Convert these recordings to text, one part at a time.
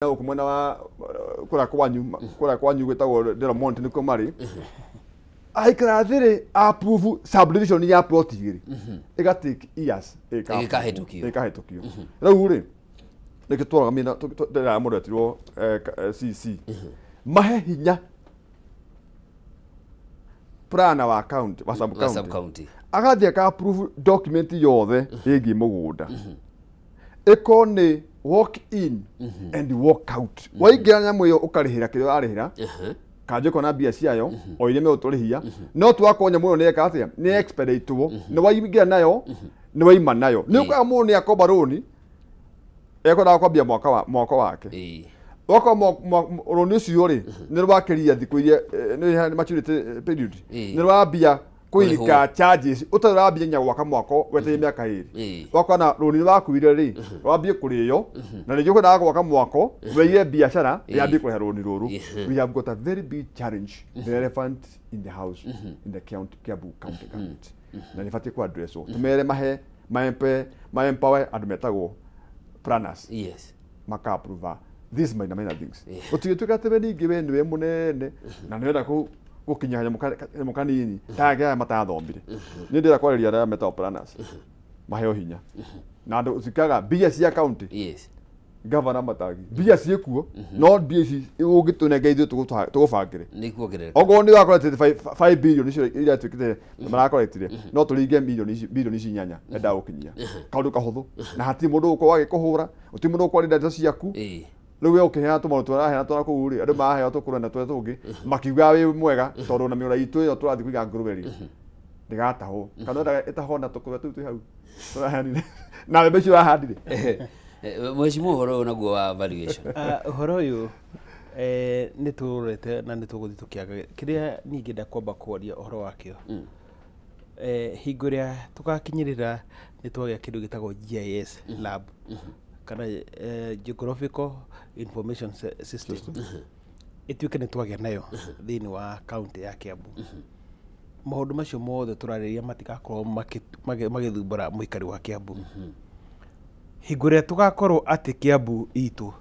Gũkũ mwena wa kũrĩa kwanyu, kũrĩa kwanyu gwĩtagwo Del Monte, nĩkuo marĩ aikara thĩrĩ approve subdivision ya plot igĩrĩ, ĩga take years ĩgĩkahĩtũkio. Ĩkahĩtũkio. Rĩu rĩ, nĩkĩo twarũgamire na ndĩra mũndũ etirwo CC mahe hinya plana wa county, wa sub wa county, sub county, agathiĩ aka approve document yothe ĩgiĩ mũgũnda, ĩkorwo nĩ walk in and walk out. Waingĩra nyamũ ĩyo, ũkarĩhĩra kĩrĩa ũrarĩhĩra, kanjũ ĩkona mbia ciayo o iria megũtũrĩhia, no twakorwo nyamũ ĩyo nĩ eka atĩa, nĩ expeditwo, nĩ waingĩra nayo, nĩ waima nayo, nĩ ũkoraga mũndũ nĩ akomba rũni, ekwendaga kwambia mwaka wa mwaka wake. Wakorwo rũni ũcio rĩ, nĩ rwakĩria thikũ iria nĩ maturity period, nĩ rwambia kũirika charges, ũtarĩ ũrambia nginya gwaka mwako wetereire mĩaka 2. Wakona rũni rwakuire rĩ, rwambie kũrĩo, na rĩngĩ ũkwendaga gwaka mwako wĩige biacara, yambie kũrĩha rũni rũrũ. We have got a very big challenge, the elephant in the house, in the county, Kiambu County Government, na nĩ batiĩ ku address tũmere mahe maempe maempower andũ metagwo planners, maka approve these minor minor things. Ũtigĩtuĩka atĩ we ningĩ we nĩwe mũnene na nĩwenda gũkinya kanyamũ kanini ta aya matathomire. Niĩ ndĩrenda kwarĩria arĩa metagwo planners, maheo hinya na andũ cikaga mbia cia county. Governor Matangi, mbia ciĩkuo, no mbia ici ũngĩtũnenga ithuĩ tũgũbangĩre. Nĩ kuongerereka. Okorwo nĩ wakoretire 5 billion icio iria tuĩkĩte marakoretire, no tũringe milioni ici, bilioni ici 8 endaga gũkinyia kaũndũ kahũthũ, na hatirĩ mũndũ ũgũkorwo agĩkũhũra, gũtirĩ mũndũ ũkwaria ndeto ciaku. Rĩu we ũkĩheana tũmaũndũ tũraheana twa kũu rĩ, andũ maraheo tũkũrwe na tũrĩa tũngĩ makiugaga wĩ mwega, tondũ na mĩũra itũ ĩyo tũrathiĩ kũiga ngũrwe rĩ, ndĩgatahwo, kana wendaga ĩtahwo na tũkũrwe tũu twĩ hau tũraheanire na mbembe icio ũrahandire. Mheshimiwa, ũhoro ũyũ naguo wa valuation? Ah, ũhoro ũyũ nĩ tũrorete na nĩ tũgũthiĩ tũkĩaga kĩrĩa niĩ ngĩenda kwamba kwaria ũhoro wakĩo. Hingo ĩrĩa tũgakinyĩrĩra nĩ twagĩa kĩndũ gĩtagwo GIS lab kana Geographical Information System, ĩtuĩke nĩ twagĩa nayo thĩinĩ wa kaunti ya Kiambu, maũndũ macio mothe tũrarĩria matigakorwo magĩthumbũra mũikari wa Kiambu. Hingo ĩrĩa tũgakorwo atĩ Kiambu itũ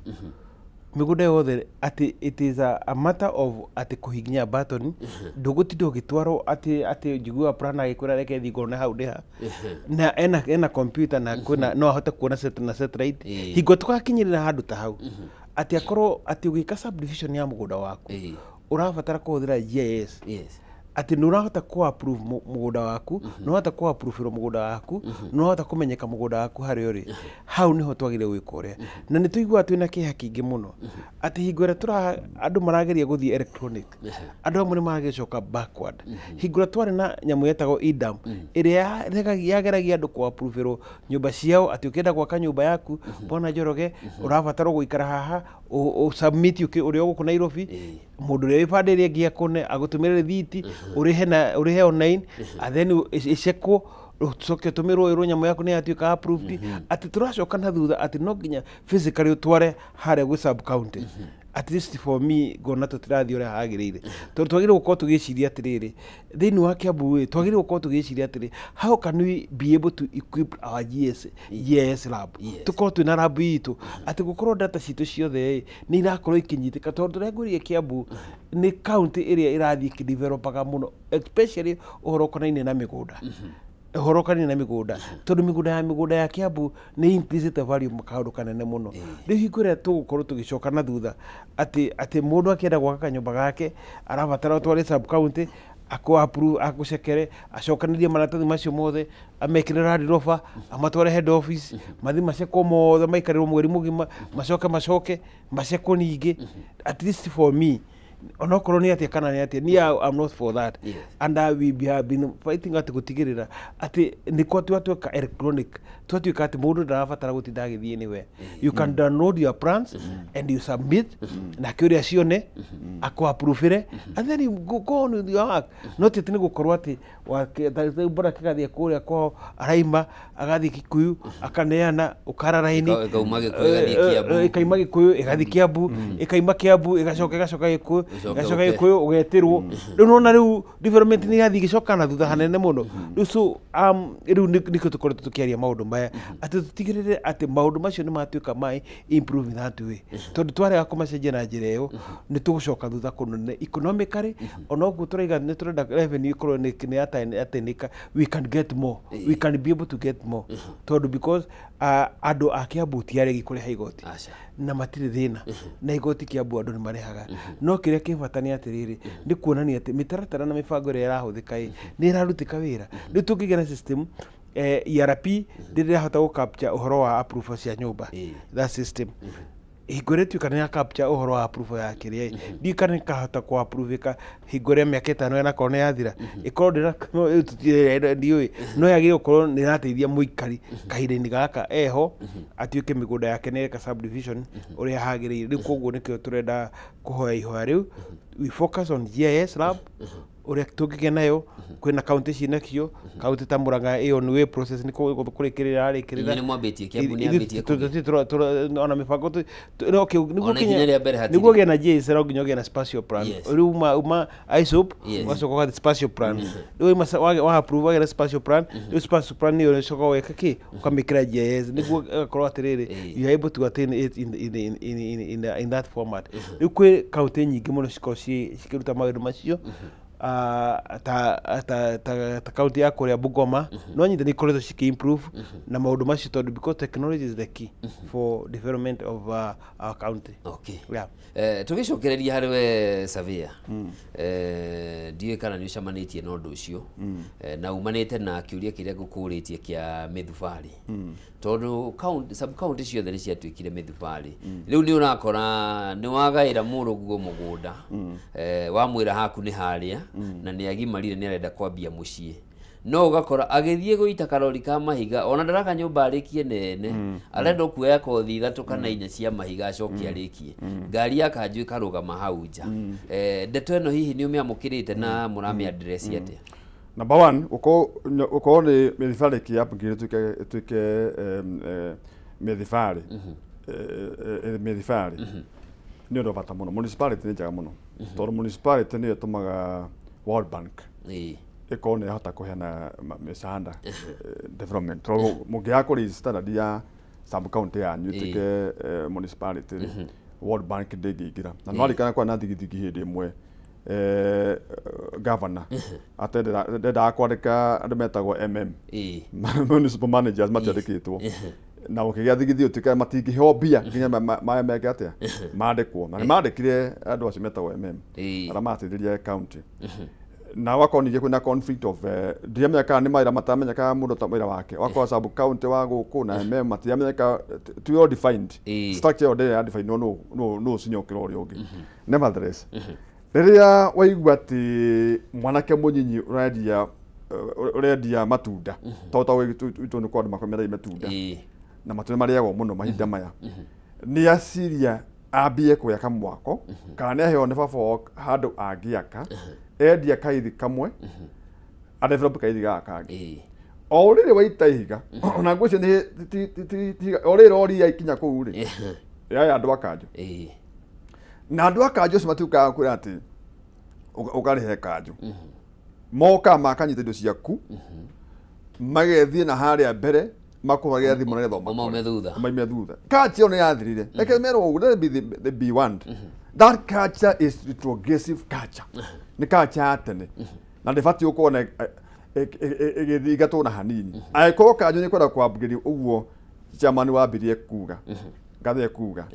mĩgũnda yothe atĩ it is a matter of atĩ kũhihinya button, ndũgũtinda ũgĩtwarwo atĩ njiguaga plana agĩkwĩra reke thiĩ ngone hau ndĩha na ena computer na kwĩna no ahote kuona set na satellite. Hingo tũgakinyĩrĩra handũ ta hau atĩ akorwo atĩ ũgĩka subdivision ya mũgũnda waku, ũrabatara kũhũthĩra GIS, atĩ nĩ ũrahota kũ approve mũgũnda waku, nĩ ũrahota kũ approve mũgũnda waku, nĩ ũrahota kũmenyeka mũgũnda waku harĩa ũrĩ, hau nĩho twagĩrĩire gwĩka ũrĩa. Na nĩ tũiguaga twĩna kĩeha kĩingĩ mũno atĩ hingo ĩrĩa tũra andũ marageria gũthiĩ electronic, andũ amwe nĩ maragĩcoka backward. Hingo ĩrĩa twarĩ na nyamũ yetagwo idam, ĩrĩa yageragia andũ kũ approve nyũmba ciao, atĩ ũkĩenda gwaka nyũmba yaku, bwana Njoroge, ũrabatarwo gũikara haha, ũ submit ũrĩ o gũkũ Nairobi, mũndũ ũrĩa wĩ bande ĩrĩa ĩngĩ akũne agũtũmĩre rĩthiti, ũrĩhe na ũrĩhe online, and then ĩcekwo, ũcoke ũtũmĩrwo ĩrwo nyamũ yaku nĩ yatuĩka approved. Atĩ tũracoka na thutha atĩ no nginya physically ũtware harĩa gwĩ sub county, at least for me ngona tũtirathiĩ ũrĩa hagĩrĩire, tondũ twagĩrĩirwo gũkorwo tũgĩciria atĩrĩrĩ, thĩinĩ wa Kiambu ĩ, twagĩrĩirwo gũkorwo tũgĩciria atĩrĩ, how can we be able to equip our GIS lab? Tũkorwo twĩna lab itũ atĩ gũkorwo data citũ ciothe ĩ nĩ irakorwo ikinyitĩka, tondũ tũrĩa Kiambu nĩ county ĩrĩa ĩrathiĩ ĩkĩdevelopaga mũno, especially ũhoro ũkonainie na mĩgũnda, ũhoro ũkonainie na mĩgũnda, tondũ mĩgũnda ya Kiambu nĩ increase value kaũndũ kanene mũno. Rĩu hingo ĩrĩa tũgũkorwo tũgĩcoka na thutha atĩ mũndũ akĩenda gwaka kanyũmba gake arabatara ũtware sub county akũ approve, akũcekere, acokanĩrie maratathi macio mothe, amekĩre Land Rover, amatware head office, mathi macekwo mothe, maikarĩrwo mweri mũgima, macoke macekwo ningĩ. At least for me, onokorwo nĩ atĩa kana nĩ atĩa, niĩ I'm not for that. And we have been fighting atĩ gũtigĩrĩra atĩ nĩ kwa twatuĩka electronic, twatuĩka atĩ mũndũ ndarabatara gũtinda agĩthiĩ anywhere. You can download your plans and you submit, nake ũrĩa cione akũ approve, and then you go on with your work. No ti atĩ nĩ gũkorwo atĩ mbona kĩgathiĩ kũrĩa kwao araima agathiĩ Kikuyu akaneana ũkara raini. Ĩkauma Gĩkũyũ ĩgathiĩ Kiambu. Ĩkaima Gĩkũyũ ĩgathiĩ Kiambu, ĩkaima Kiambu ĩgacoka Gĩkũyũ. Ĩgacoka Gĩkũyũ ũgetĩrwo. Rĩu nona rĩu development nĩ ĩrathiĩ ĩgĩcoka na thutha hanene mũno. Rĩu so rĩu nĩkĩo tũkoretwo tũkĩaria maũndũ maya atĩ tũtigĩrĩre atĩ maũndũ macio nĩ matuĩka ma improve in that way, tondũ twarega kũmacenjia na njĩra ĩyo nĩ tũgũcoka thutha kũnene economically. Ona ũguo tũraiga nĩ tũrenda revenue ĩkorwo nĩ yatainĩka, we can get more, we can be able to get more, tondũ because andũ a Kiambu ti aregi kũrĩha igoti na matirĩ thĩna na igoti. Kiambu andũ nĩ marĩhaga, no kĩrĩa kĩ bata nĩ atĩrĩrĩ, nĩ kuonania atĩ mĩtaratara na mĩbango ĩrĩa ĩrahũthĩka ĩ nĩ ĩrarutĩka wĩra. Rĩu tũngĩgĩa na system ERP ndĩrahota gũ capture ũhoro wa approval cia nyũmba, that system hingo ĩrĩa ĩtuĩka nĩ ya capture ũhoro wa approval ya kĩrĩa ĩ, ndiũĩ kana ĩkahota kũ approve ĩka hingo ĩrĩa mĩaka 5 yanakorwo nĩ yathira, ĩkorwo ndĩra no ĩyo ndiũĩ, no yagĩrĩirwo gũkorwo nĩ ĩrateithia mũikari kahinda-inĩ gaka eho atuĩke mĩgũnda yake nĩ ĩreka subdivision ũrĩa hagĩrĩire. Rĩu koguo nĩkĩo tũrenda kũhoya ihoya rĩu we focus on GIS lab ũrĩa tũngĩgĩa nayo. Kwĩna kaunti cinakio, kaunti ta Murang'a ĩyo nĩ way process nĩ kũrĩkĩrĩra yarĩkĩrĩra. Inyuĩ nĩ mwambĩtie, Kiambu nĩ yambĩtie kũgĩa. Ona mĩbango no, okay, nĩguo Ona ikinya rĩa mbere hatirĩ. Nĩguo ũgĩe na GIS no nginya ũgĩe na spatial plan. Rĩu uma ISOP, ũgacoka ũgathiĩ spatial plan. Rĩu wa approve wagĩa na spatial plan, rĩu spatial plan nĩyo ũcoka ũgeka kĩ, ũkamĩkĩra GIS nĩguo ĩgakorwo atĩrĩrĩ, you are able to attain it in that format. Rĩu kwĩ kaunti nyingĩ mũno cikoragwo cikĩruta maũndũ macio, ta kaunti ya kũrĩa Bungoma, no nyite nĩ ikoretwo cikĩ improve na maũndũ macio, tondũ because technology is the key for development of our county. Yeah. Tũgĩcokereria harĩ we surveyor, ndiũĩ kana nĩ ũcemanĩtie na ũndũ ũcio na umanĩte na kĩũria kĩrĩa ngũkũrĩtie kĩa mĩthubarĩ, tondũ sub county ciothe nĩ ciatuĩkire mĩthubarĩ. Rĩu nĩ ũrakora nĩ wagaĩra mũrũguo mũgũnda, wamwĩra haku nĩ harĩa na nĩ agimarire nĩ arenda kwambia mũciĩ, no ũgakora agĩthiĩ gũita karori ka mahiga, ona ndaraka nyũmba arĩkie nene, arenda kuoya kothi 3 kana 4 cia mahiga acoke arĩkie, ngari ya kanjũ ĩkarũgama hau nja. Ndeto ĩno hihi nĩ ũmĩamũkĩrĩte na mũramĩ address atĩa? Number one, ukorwo nĩ mĩthibarĩ Kiambu nginya ĩtuĩke mĩthibarĩ, mĩthibarĩ nĩ ũndũ wa bata mũno. Municipality nĩ njega mũno tondũ municipality nĩyo ĩtũmaga World Bank ĩkorwo nĩ yahota kũheana mĩcaada development, tondũ mũngĩaga kũ standard ya sub county yanyu ĩtuĩke municipality rĩ, World Bank ndĩngĩingĩra. Na nĩwarikana kwarĩ na thigithigi hĩndĩ ĩmwe, governor atendaga kwandĩka andũ metagwo MM, municipal managers, matiandĩkĩtwo, na ũkĩgĩa thigithi ũtuĩka matingĩheo mbia nginya maya meke atĩa, mandĩkwo. Na nĩ mandĩkire andũ acio metagwo MM arĩa mateithirie county, na wakorwo ningĩ kwĩna conflict of ndiramenya kana nĩ mawĩra mataramenyeka mũndũ ta wĩra wake, wakorwo sub county wa gũkũ na MM matiramenyeka, ti well defined. Structure ĩyo ndĩrĩ ya define no senior ũkĩra ũrĩa ũngĩ. Nevertheless, rĩrĩa waigua atĩ mwanake mũnyinyi ũrendia matunda, tondũ ta gwitũ nĩ kwa andũ makomendagia matunda, na matunda marĩagwo mũno mahinda maya, nĩ aciria ambie gwaka mwako kana nĩ aheo nĩ baba wao handũ angĩaka, endia kaithi kamwe a develop kaithi gaka kangĩ. O rĩrĩ waita ihiga, ona ngwĩciria nĩ o rĩrĩ rori yaikinya kũu rĩ, yaya andũ a kanjũ, na andũ a kanjũ acio matiũkaga kwĩra atĩ ũkarĩhe kanjũ, mokaga makanyita indo ciaku, magethiĩ na harĩa mbere makũhagĩra thimũ nĩgetha ũmakore. Ũmaume thutha. Ũmaume thutha. Culture ĩyo nĩ yathirire. Reke merwo ũguo, let it be the be warned. That culture is retrogressive culture, nĩ culture ya tene na ndĩbatiĩ gũkorwo na ĩgĩthingatwo na hanini. Angĩkorwo kanjũ nĩ kwenda kwambĩrĩria ũguo chairman wambirie kuga ngathe kuga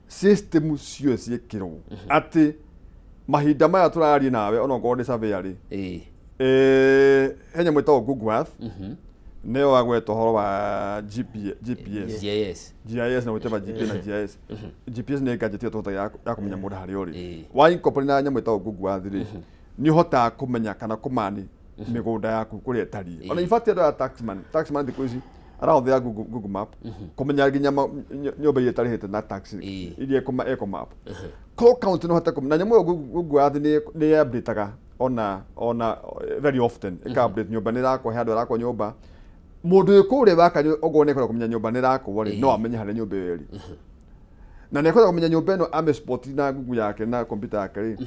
system ciothe ciĩkĩrwo atĩ mahinda maya tũraria nawe, ona okorwo nĩ surveyor rĩ, he nyamũ ĩtagwo Google Earth, nĩyo wagweta ũhoro wa GPS. GIS. GIS na whatever, GPS na GIS. GPS nĩ gadget ĩyo tũhũthagĩra ya kũmenya mũndũ harĩa ũrĩ. Wa incorporate na nyamũ ĩtagwo Google Earth rĩ, nĩ ũhotaga kũmenya kana kũmani mĩgũnda yaku kũrĩa ĩtariĩ. Ona ibatiĩ andũ aya taxman thikũ ici arahũthĩra Google Map kũmenya nginya nyũmba iria itarĩhĩte na tax iria ĩkũ map. Ko county no hote kũmenya na nyamũ ĩyo Google Earth nĩ updateaga ona very often, ĩka update nyũmba nĩ ĩrakwo, he handũ ĩrakwo nyũmba, mũndũ wĩ kũrĩa wakanyũ okorwo nĩ ekwenda kũmenya nyũmba nĩ ĩrakwo rĩ, no amenye harĩa nyũmba ĩyo ĩrĩ. Na nĩ ekũhota kũmenya nyũmba ĩno amespot na Google yake na computer yake rĩ,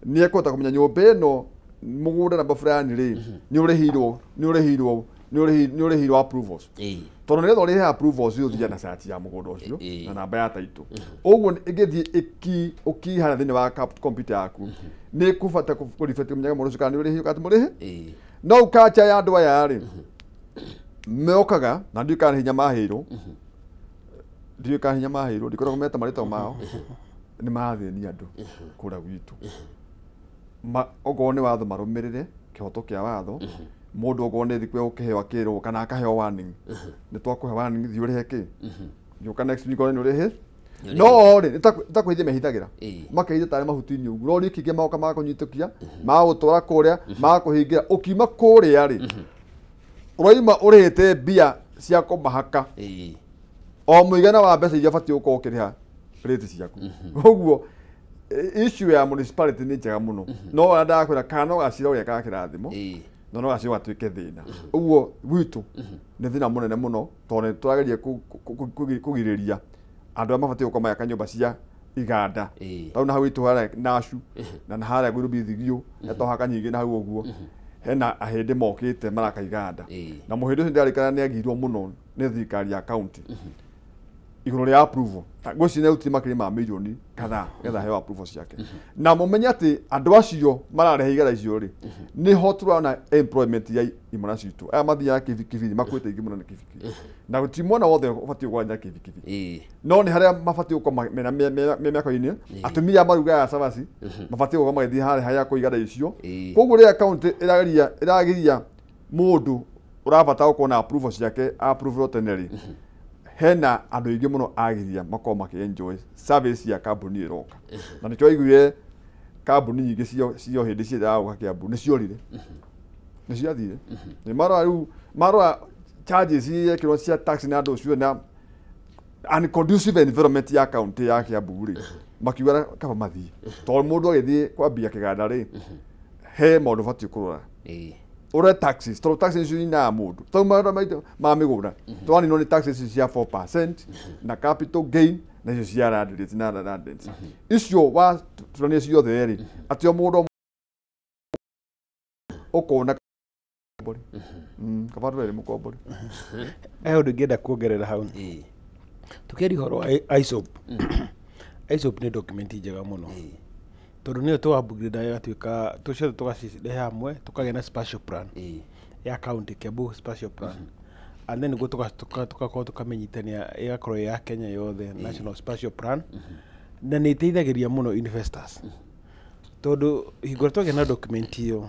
nĩ ekũhota kũmenya nyũmba ĩno mũgũnda namba fulani rĩ, nĩ ũrĩhirwo nĩ ũrĩhirwo nĩ ũrĩhirwo approvals. Tondũ nĩgetha ũrĩhe approvals ũthiaga na search ya mũgũnda ũcio na namba ya title. Ũguo ĩngĩthiĩ ũki harĩa thĩinĩ wa computer yaku nĩ ĩkũbata kũreflect kũmenya mũndũ ũcio kana nĩ ũrĩhirwo kana ti mũrĩhe. No culture ya andũ aya rĩ, mokaga na ndiũĩ kana nĩ hinya maheirwo, ndiũĩ kana hinya maheirwo, ndikoragwo meta marĩtwa mao, nĩ marathĩnia andũ kũrĩa gwitũ. Okorwo nĩ watho marũmĩrĩre kĩhoto kĩa watho, mũndũ okorwo nĩ thikũ egũkĩheo akĩrwo kana akaheo warning, nĩ twakũhe warning thiĩ ũrĩhe kĩ, gĩũka next week nĩ ũrĩhe. No rĩ, nĩ ta kwĩhithia mehithagĩra, makehitha tarĩ mahuti-inĩ ũguo, no rĩki ingĩ magoka magakũnyitũkia, magagũtwara kũrĩa, magakũhingĩra, ũkiuma kũrĩa rĩ, ũroima ũrĩhĩte mbia cia kũmahaka o mũigana wa mbeca iria ũbatiĩ gũkorwo ũkĩrĩha rĩti ciaku. Ũguo issue ya municipality nĩ njega mũno, no ũrĩa ndakwĩra kana no gacira ũrĩa ka kĩrathimo, no no gacira gatuĩke thĩna. Ũguo gwitũ nĩ thĩna mũnene mũno, tondũ nĩ tũrageria kũgirĩrĩria andũ arĩa mabatiĩ gũkorwo magĩaka nyũmba cia iganda. Tondũ na hau gwitũ harĩa Nashu na harĩa Nairobi Thigio, etohaka nyingĩ na hau ũguo, hena ahĩndĩ mokĩte maraka iganda. Na mũhĩndĩ ũcio ndĩrarikana nĩ agirwo mũno nĩ thirikari ya county igũrũ rĩa approval. Ngwĩciria nĩ arutire makĩria ma mirioni kadhaa nĩgetha aheo approval ciake. Na mũmenye atĩ andũ acio mararehe iganda icio rĩ, nĩho tũrona employment ya imwana citũ. Aya mathiaga kibikibi makuĩte ingĩ mũno nĩ kibikibi. Na gũtirĩ mwana wothe ũbatiĩ gũkorwo kibikibi. No nĩ harĩa mabatiĩ gũkorwo mena mĩako-inĩ, atumia marugaga cabaci mabatiĩ gũkorwo magĩthiĩ harĩa harĩa kũ iganda icio. Koguo rĩrĩa county ĩragiria mũndũ ũrabatara gũkorwo na approval ciake approval tene rĩ, hena andũ aingĩ mũno agiria makorwo makĩ enjoy service ya kambuni ĩroka. Na nĩkĩo waiguire kambuni nyingĩ cio hĩndĩ ciendaga gũka Kiambu nĩ ciorire, nĩ ciathire. Nĩ marora rĩu marora charges iria yekĩrwo cia tax na andũ ũcio na unconducive environment ya county ya Kiambu rĩ, makiuga kaba mathiĩ. Tondũ mũndũ agĩthiĩ kwambia kĩganda rĩ, he maũndũ ũbatiĩ kũrora. Ũrore taxes, tondũ taxes icio inaga mũndũ. Tondũ maũndũ maitũ ma mĩgũnda twaninwo nĩ taxes cia 4% na capital gain na icio cia land rates na land rents. Icio waturania ciothe rĩ, atĩ o mũndũ ũkona mũkombori. Kaba ndũrĩ mũkombori. He ũndũ ingĩenda kuongerera hau. Tũkĩaria ũhoro wa ISOP. ISOP nĩ document njega mũno. Tondũ nĩyo tũ upgrade ĩgatuĩka tũciothe tũgacirehe hamwe tũkagĩa na spatial plan ya county Kiambu spatial plan, and then nĩguo tũgakorwo tũkamenyithania ĩgakorwo ĩ ya Kenya yothe national spatial plan, na nĩ ĩteithagĩrĩria mũno investors, tondũ hingo ĩrĩa twagĩa na document ĩyo,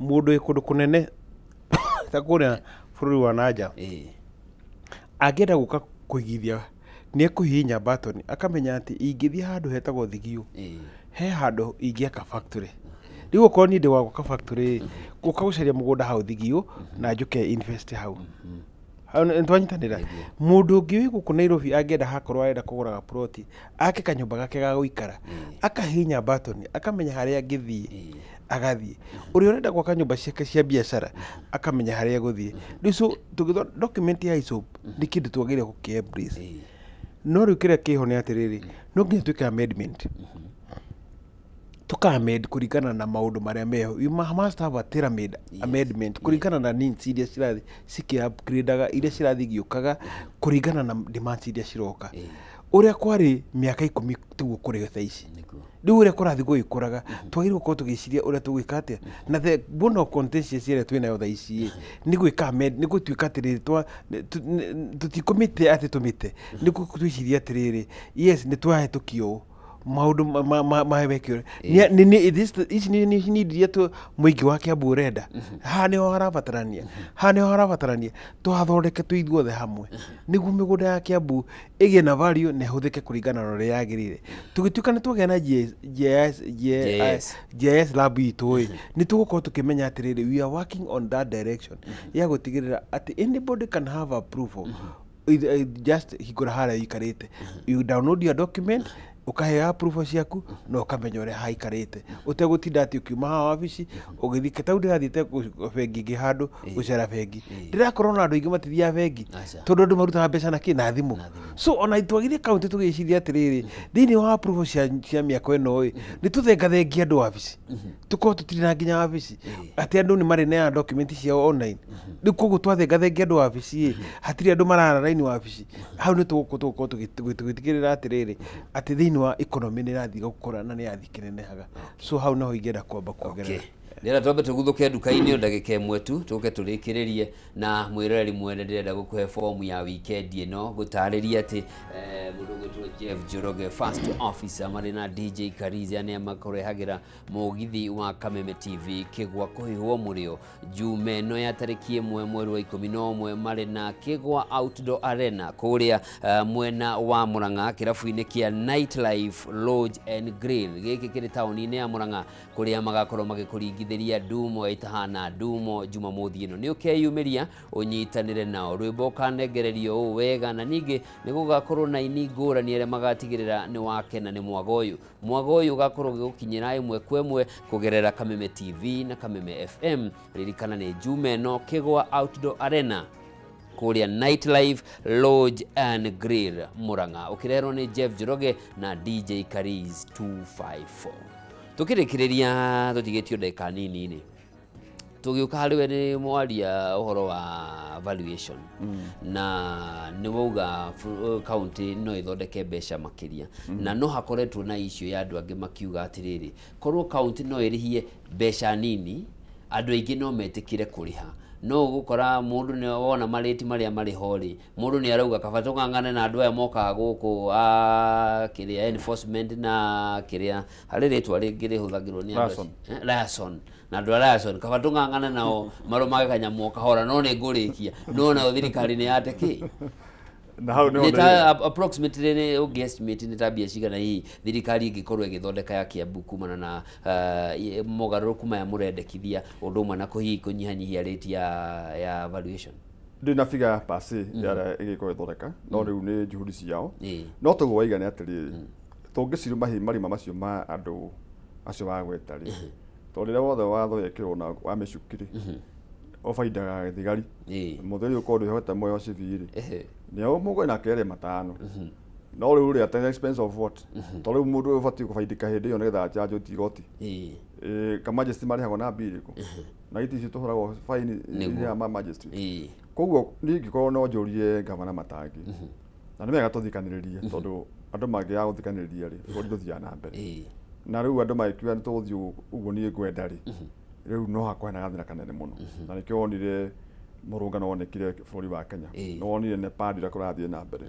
mũndũ wĩ kũndũ kũnene ta kũrĩa bũrũri wa nanja angĩenda gũka kũigithia nĩ ekũhihinya button akamenya atĩ ingĩthiĩ handũ hetagwo Thigio, he handũ ingĩaka factory. Rĩu okorwo niĩ ndĩ wa gwaka factory, gũka gũcaria mũgũnda hau Thigio na njũke invest hau. Nĩ twanyitanĩra. Mũndũ ũngĩ wĩ gũkũ Nairobi angĩenda hakorwo arenda kũgũra gaploti, ake kanyũmba gake ga gũikara, akahihinya button akamenya harĩa angĩthiĩ, agathiĩ. Ũrĩa ũrenda gwaka nyũmba ciake cia biacara akamenya harĩa egũthiĩ. Rĩu so tũgĩthondeka document ya ISOP nĩ kĩndũ twagĩrĩire gũkĩ embrace. No rĩu kĩrĩa kĩho nĩ atĩrĩrĩ, no nginya twĩke amendment. Tũka amend kũringana na maũndũ marĩa meho. You must have a tailor-made amendment kũringana na needs iria cirathiĩ cikĩ upgrade-aga, iria cirathiĩ igĩũkaga kũringana na demands iria ciroka. Ũrĩa kwarĩ mĩaka 10 tiguo kũrĩ thaa ici. Rĩu ũrĩa kũrathiĩ gũgĩkũraga, twagĩrĩirwo gũkorwo tũgĩciria ũrĩa tũgwĩka atĩa. Na the bone of contention ĩrĩa twĩnayo thaa ici nĩ gwĩka amend, nĩ gũtuĩka atĩrĩrĩ, tũtikũmĩte atĩ tũmĩte, nĩ twĩcirie atĩrĩrĩ, yes nĩ twahĩtũkio ũũ, maũndũ mawekĩre. Ici nĩ need iria mũingĩ wa Kiambu ũrenda. Haha nĩho harabatarania, haha nĩho harabatarania, tũhathondeke twĩ ithuothe hamwe nĩguo mĩgũnda ya Kiambu ĩgĩe na value na ĩhũthĩke kũringana na ũrĩa yagĩrĩire. Tũgĩtuĩka nĩ twagĩa na GIS lab itũ ĩ, nĩ tũgũkorwo tũkĩmenya atĩrĩrĩ, we are working on that direction ya gũtigĩrĩra atĩ anybody can have approval. Just hingũra harĩa ũikarĩte, you download your document, Ũkaheo approval ciaku na ũkamenya ũrĩa haikarĩte ũtegũtinda atĩ ũkiuma haha wabici ũgĩthiĩ ta rĩu ndĩrathiĩte bengi ĩngĩ handũ gũcera bengi, ndĩrakorwo na andũ aingĩ matithiaga bengi tondũ andũ marutaga mbeca na kĩ na thimũ. So ona twagire kaunti tũgĩciria atĩrĩrĩ, thĩinĩ wa approval cia mĩako ĩno ĩ, nĩ tũthengathengie andũ wabici, tũkorwo tũtirĩ na nginya wabici atĩ andũ nĩ marĩneana document ciao online. Rĩu koguo twathengathengia andũ wabici ĩ, hatirĩ andũ marara raini wabici hau, nĩ tũgũkorwo tũgĩtigĩrĩra atĩrĩrĩ atĩ thĩinĩ wa economy nĩ ĩrathiĩ gũkũra na nĩ ĩrathiĩ kĩnenehaga. So hau naho ingĩenda kwamba kuongerera. Ndĩrenda twambe tũguthũke nduka-inĩ o ndagĩka ĩmwe tu, tũke tũrĩkĩrĩrie na mwĩroreri mwene. Ndĩrenda gũkũhe fomu ya weekend ĩno, gũtarĩria atĩ mũndũ ũgwĩtwo Jeff Njoroge, first officer, marĩ na DJ Kariza nĩa makũrehagĩra mũgithi wa Kameme TV Kĩgwa kũhihwo mũrĩo Jume ĩno ya tarĩki 1 mweri wa 11, marĩ na Kĩgwa Outdoor Arena kũrĩa mwena wa Murang'a, kĩrabu-inĩ kĩa Nightlife Lodge and Grill gĩkĩ kĩrĩ taũni-inĩ ya Murang'a, kũrĩa magakorwo magĩkũringithĩria ndumo ĩtahana ndumo Jumamothi ĩno. Nĩ ũkeyumĩria ũnyitanĩre nao, rwĩmbo ũkanengererio ũũ wega, na ningĩ nĩ gũgakorwo na aini ngũrani arĩa magatigĩrĩra nĩ wakena nĩ mwaga ũyũ. Mwaga ũyũ ũgakorwo ũgĩgũkinyĩra ĩmwe kwa ĩmwe kũgerera Kameme TV na Kameme FM. Ririkana nĩ Jume ĩno, Kĩgwa Outdoor Arena kũrĩa Nightlife Lodge and Grill Murang'a, ũkĩrerwo nĩ Jeff Njoroge na DJ Kariz 254. Tũkĩrĩkĩrĩria, tũtigĩtio ndagĩka nini rĩ, tũgĩũka harĩ we nĩ mwaria ũhoro wa valuation na nĩ wauga county no ĩthondeke mbeca makĩria, na no hakoretwo na issue ya andũ angĩ makiuga atĩrĩrĩ, korwo county no ĩrĩhie mbeca nini, andũ aingĩ no metĩkĩre kũrĩha. No ũgũkora mũndũ nĩ wona marĩti marĩa marĩ ho rĩ, mũndũ nĩ arauga kaba tũng'ang'ane na andũ aya mokaga gũkũ a kĩrĩa enforcement na kĩrĩa harĩ rĩtwa rĩngĩ rĩhũthagĩrwo nĩ andũ Liaison. Liaison, na andũ a liaison, kaba tũng'ang'ane nao marũmage kanyamũ o kahora, no nĩ ngũrĩkia, no nayo thirikari nĩ yate kĩ Na hau nĩho nĩ ta approximately nĩ ũngĩ estimate nĩ ta mbia cigana hihi thirikari ĩngĩkorwo ĩgĩthondeka ya Kiambu kumana na mogarũrũku maya mũrendekithia, ũndũ ũmwe na kũhihi kũnyihanyihia rate ya valuation? Ndĩ na figure per se ya ĩgĩkorwo ĩthondeka, no rĩu nĩ juhudi ciao. No toguo waiga nĩ atĩrĩrĩ, tũngĩciruma marima macio ma andũ acio wagweta rĩ, tondũ rĩrĩa wothe watho wekĩrwo na wa mĩcuki rĩ, ũbaindaga thigari. Mũtheri ũkorwo ndwĩhokete muoyo cibi rĩ, nĩ mũgwe na kerĩ matano, no rĩu rĩ, at the expense of what? Tondũ rĩu mũndũ ũyũ ũbatiĩ kũbaindĩka hĩndĩ ĩyo nĩgetha ajanjwo ti igoti. Ka magistrate marĩhagwo na mbia irĩkũ na iti icio tũhũragwo faini iria ma magistrate? Koguo niĩ ingĩkorwo no njũrie gavana Matangi, na nĩ wega tũthikanĩrĩrie, tondũ andũ mangĩaga gũthikanĩrĩria rĩ, bũrũri ndũthiaga na mbere. Na rĩu andũ magĩkiuga nĩ tũgũthiĩ ũguo niĩ ngwenda rĩ, rĩu no hakorwo hena gathĩna kanene mũno, na nĩkĩo wonire mũrũngano wonekire bũrũri wa Kenya. Nĩ wonire Nepal ũrĩa kũrathiĩ na mbere,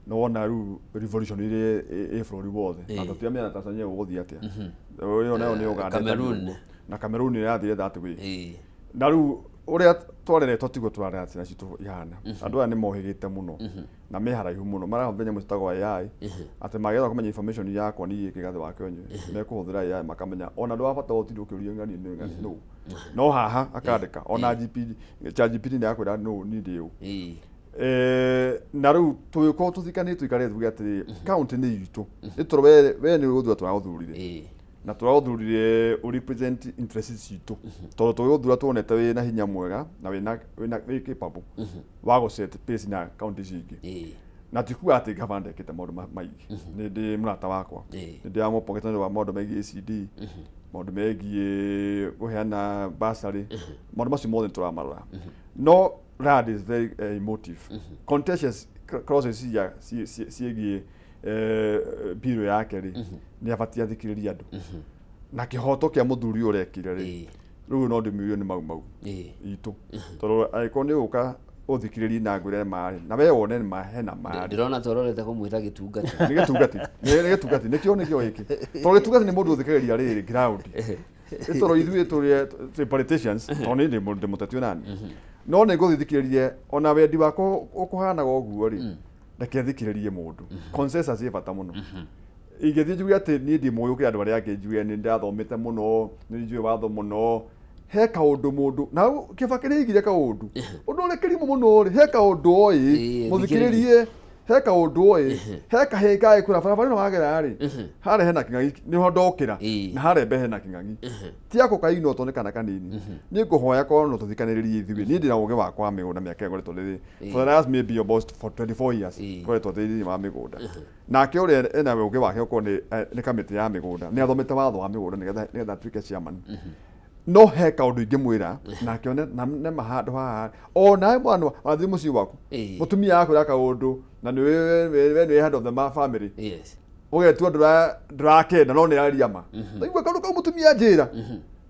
nĩ wona rĩu revolution ĩrĩa ĩ bũrũri wothe, na tũtiramenya na Tanzania gũgũthiĩ atĩa, ĩyo nayo nĩ Uganda. Cameroon. Na Cameroon ĩrathiĩ that way. Na rĩu ũrĩa twareretwo tiguo tũrarera ciana citũ ihana. Andũ aya nĩ mohĩgĩte mũno na me haraihu mũno, marahũthĩra nyamũ ciĩtagwo AI, atĩ mangĩenda kũmenya information yakwa niĩ Kĩgathĩ wa Kĩonywe, mekũhũthĩra AI makamenya ona ndwabata gũtinda ũkĩũria ng'ani nĩ ng'ani nũ, no haha akandĩka ona GP ChatGPT nĩ yakwĩra nũ niĩ ndĩ ũ. Na rĩu tũgĩkorwo tũthikanĩte, tũikare tuge atĩrĩ, county nĩ itũ, nĩ tondũ we nĩ gũthura tũragũthurire na tũragũthurire ũ represent interests citũ, tondũ tũgĩgũthura tuonete wĩna hinya mwega na wĩna wĩ capable wa gũ set pace na county ici ingĩ. Na ti kuga atĩ gavana ndekĩte maũndũ maingĩ, nĩ ndĩ mũrata wakwa, nĩ ndĩramũpongeza nĩ ũndũ wa maũndũ megiĩ ECD, maũndũ megiĩ kũheana bursary, maũndũ macio mothe nĩ tũramarora. No land is very emotive, contentious clauses cia ciĩgiĩ bill yake rĩ, nĩ abatiĩ athikĩrĩrie andũ na kĩhoto kĩa mũthuri ũyũ ũrekire rĩ. Rĩu no ndĩmiurie nĩ mau mau itũ, tondũ angĩkorwo nĩ ũka ũthikĩrĩrie na ngwĩre marĩ na we wone ma hena marĩ. Ndĩrona twarorete kũmwĩta gĩtungati. Nĩ gĩtungati, nĩ gĩtungati, nĩkĩo gĩkĩ, tondũ gĩtungati nĩ mũndũ ũthikagĩrĩria rĩrĩ ground. Nĩ tondũ ithuĩ tũrĩ twĩ politicians, tondũ niĩ ndĩ mũteti onani, no nĩ ngũthikĩrĩrie ona wendi wakwa ũkũhanaga ũguo rĩ, reke thikĩrĩrie mũndũ. Consensus ĩ bata mũno. Ingĩthiĩ njuge atĩ niĩ ndĩ mũĩ gũkĩra andũ arĩa angĩ, njuge nĩ ndathomete mũno, nĩ njũĩ watho mũno, he kaũndũ mũndũ na Kĩbakĩ nĩ aigire kaũndũ ũndũ ũrĩa kĩrimũ mũno rĩ, he kaũndũ oĩ. Mũthikĩrĩrie, He kaũndũ ũĩ, he kahĩĩ gagĩkũra barabara ĩno wagera rĩ, harĩa hena kĩng'ang'i nĩho ndokĩra, na harĩa mbere hena kĩng'ang'i. Ti ako kaino tondũ nĩ kana kanini. Niĩ ngũhoya korwo no tũthikanĩrĩrie ithuĩ. Niĩ ndĩna ũgĩ wakwa wa mĩgũnda mĩaka ĩrĩa ngoretwo ndĩ for the last maybe almost for 24 years ngoretwo ndĩ thĩinĩ wa mĩgũnda. Nake ũrĩa ena ũgĩ wake okorwo nĩ kamĩtĩ ya mĩgũnda, nĩ athomete watho wa mĩgũnda nĩgetha atuĩke chairman. No he kaũndũ ingĩmwĩra nake one na nema handũ haha o nawe mwana wathiĩ mũciĩ waku, mũtumia akwĩra kaũndũ na nĩ we nĩ head of the family, Yes. ũgetua ndũrakenda no nĩ aria ma. Ndaigua kaũndũ kau mũtumia anjĩra